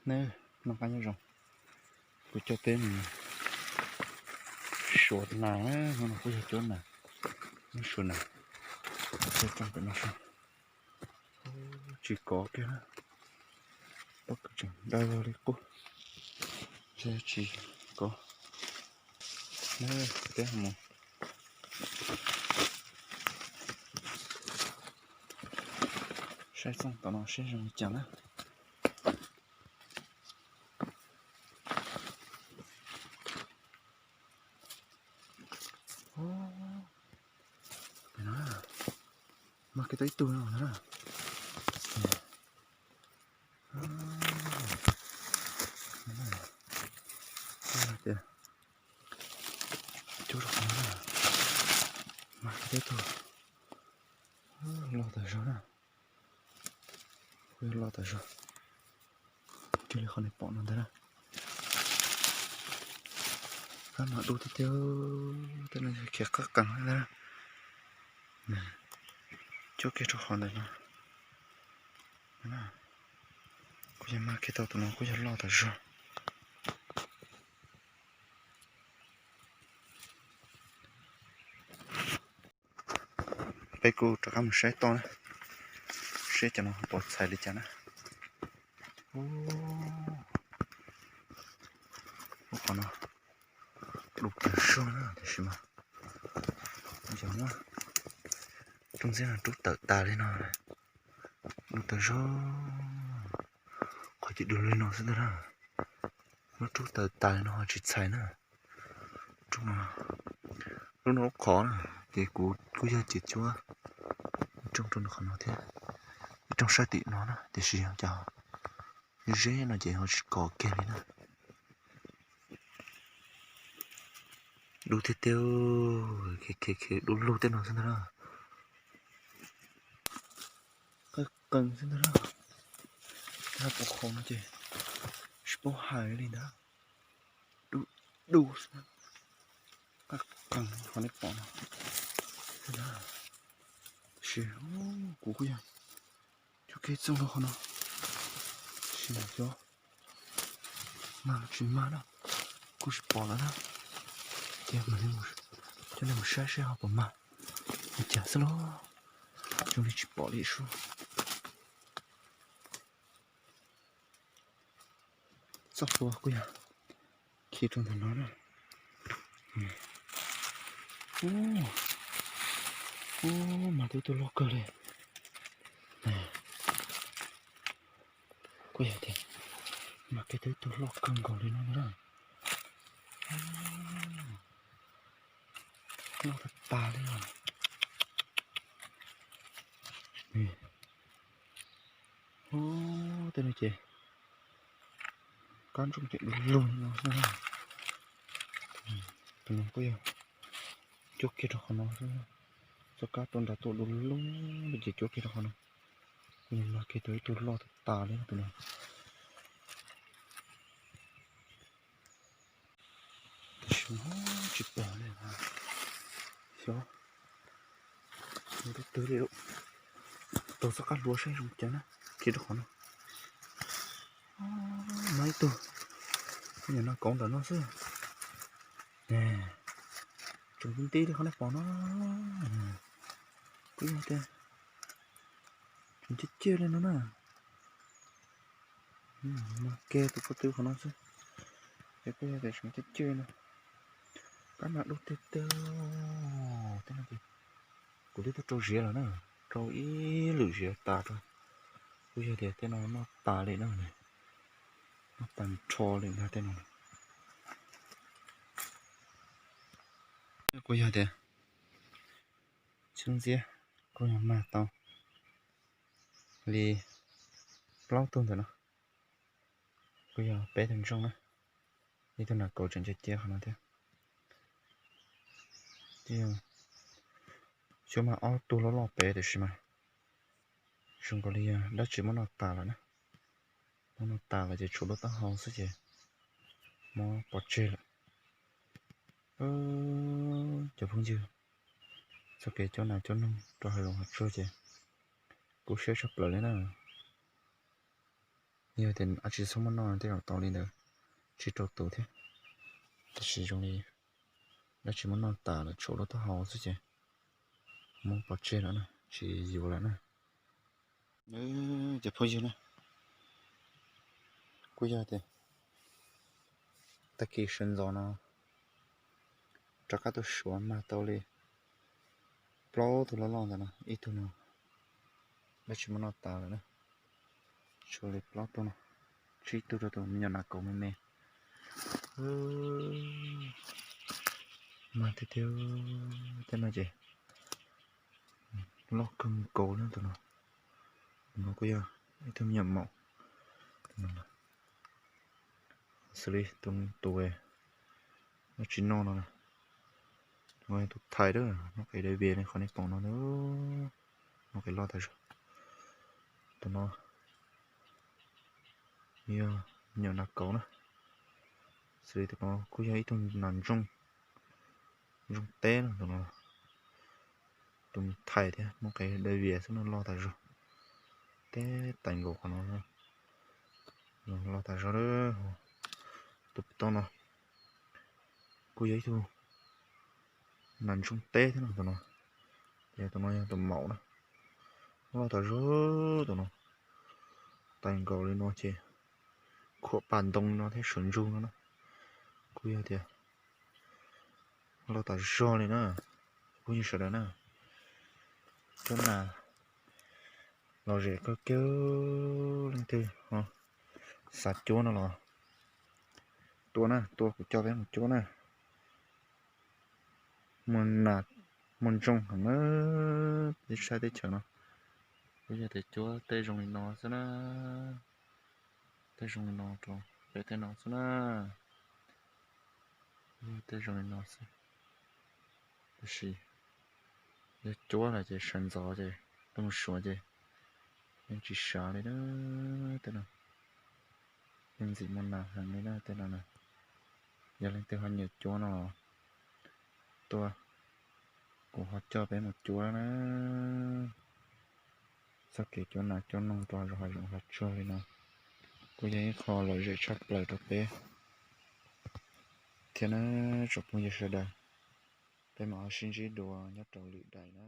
Neb noj qab nyob zoo, kuv coj peb mus suav nas na, hnub no kuj yog cuab nas, suav nas, coj rooj pem no saib. Tsis kov kiag na, pob kws tseem dawb li qub, tsis kov. Peb mus saib txooj tom no seb zoo li cas na. Mag kiag tau ib tug no na. Tias cuab rau qhov no na, mag kiag tau ib tug, loj tas zog na. Kuj yog loj tas zog, cuag li qhov nej pom no ntag na. Kab mas dub tiag tiag, tej no khiav qab qees ntag na. Cuab kiag rau qhov ntawm no, kuj yog mag kiag tau tus no, kuj yog loj tas zog. Peb kuj rov qab mus saib toj na, seb cov no puas txhais li cas na. Ub, qhov no dub tag zog na, tiam sis mas yog na, rooj ntxiab no rub tawm tas li no, dub tag zog, qhov ces dub li no xwb ntag na. Muab rub tawm tas li no ho tsis txhais na. Rooj no, lub no lub qhov na, ces kuv kuj yog ces cuab ib rooj rau qhov no thiab, ib rooj sab tim no na, tiam sis cov zeb no ces ho tsis kov kiag li na. Dub tiag tiag, khiav khiav dub lug tej no xwb ntag na. Qab qees xwb ntag na. Tab pov qhov no ces tsis paub hais li ntag. Dub dub xwb, qab qees qhov nej pom no. Tab sis kuv kuj yog cuab kiag txooj rau qhov no, tab sis xyov mag tsis mag na, kuj tsis pom lawm na. Ces coj nej mus saib seb ho puas mag li cas xwb lauj, zoo li tsis pom li sub. Txoj hlua kuj yog khi rau ntawm no na. Ub, mag tau ib tug loj kawg li. Kuj yog tias mag kiag tau ib tug loj kawg nkaus li no na. Loj tag tag li os. Ub, tej no ces kab ntsooj ces du lug no xwb na. Tus no kuj yog cuab kiag rau qhov no xwb, txoj kab tuaj nrad tuaj du lug ces cuab kiag rau qhov no. Kuj yog mag kiag tau ib tug loj tag tas li tus no. Tab sis tsis pom li, xyov mus rau twg li lawm. Taug txoj kab hlua saib zoo cas na, khi rau qhov no. Mag ib tug, kuj yog no kauv ntawm no xwb. Tseem nti li qhov nej pom no. Kuj yog tias tseem cig cig li no na. Mag kiag tus ko tw qhov no xwb, ces kuj yog tias tseem cig cig no. Kab mas dub tiag tiag. Tej no ces kuv twb tuaj rau ziav lawm na, rau ib lwm ziav tas rau. Kuj yog tias tej no noj tas li na, noj tas nrho li ntag tej no. Kuj yog tias xyoob ntxiab kuj yog mag tau li plaub tug ntawm no, kuj yog peb tug ntsooj na, ib tug nas kauv tseem cia cia qhov no thiab. Xyov mag ob tug loj loj pem tiam sis mas zoo nkaus li yog dab tsi muab noj tas lawm na. Muab noj tas lawm ces tshuav lub taub hau xwb ces muab pov tseg lawm. Cov phooj ywg, txoj kev cuab nas cuab noog rau hauv zoov hauv tsuag ces kub siab tshaj plaws li na. Yog tias dab tsi txhob muab noj tej zaum tau li ntawd tsib rau tus thiab. Tab sis zoo li dab tsi muab noj tas lawm tshuav lub taub hau xwb ces muab pov tseg lawm na, tsis yuav lawm na. Cov phooj ywg na, kuj yog tias tag kis sawv ntxov no rov qab tuaj suav mag tau li plaub tug loj loj ntawm no, ib tug no dab tsi muab noj tas lawm na. Tshuav li plaub tug no, tsib tug rau tus me nyuam nas kaus me me. Mag tiag tiag, tej no ces loj kawg nkaus na tus no. Tus no kuj yog ib tug me nyuam maum. Tus no xws li tus tus no tsis noj no na. Tus no yog tus thais lawm, muaj qe dai vias li qhov nej pom no, muaj qe loj tas zog. Tus no yog me nyuam nas kaus na. Xws li tus no kuj yog ib tug nas ntsooj, ntsooj teb na tus no. Tus thais thiab muaj qe dai vias xwb no, loj tas zog. Teb tais nkaus qhov no, loj tas zog. Tus pem toj no kuj yog ib tug nas ntsooj teb thiab no tus no. Ces tus no yog tus maum na, loj tas zog tus no. Tais nkaus li no ces khuam pas ntoo li no thiab sawv ntsug no na. Kuj yog tias loj tas zog li na, phooj ywg sawv daws na. Cuab nas lom zem kawg kiag, leej twg xav cuab no los tua na, tua kuv coj peb mus cuab na. Muaj nas muaj ntsooj heev na, peb saib teb chaws no kuj yog tias cuab tej zoo li no xwb na. Tej zoo li no rau peb tej no xwb na. Tej zoo li no xwb. Tab sis yog cuab lawm ces sawv ntxov ces tuaj mus suav ces yeej tsis sawv li na. Tej no yeej ntxim muaj nas heev li na tej no na. Yog leej twg ho nyiam cuab no los tuaj, kuv ho coj peb mus cuab na. Txoj kev cuab nas cuab noog rau hav zoov hav tsuag li no kuj yog ib qho lom zem tshaj plaws rau peb thiab na tsoom phooj ywg sawv daws. Peb mam ho sib ntsib dua nyob rau lwm daim na.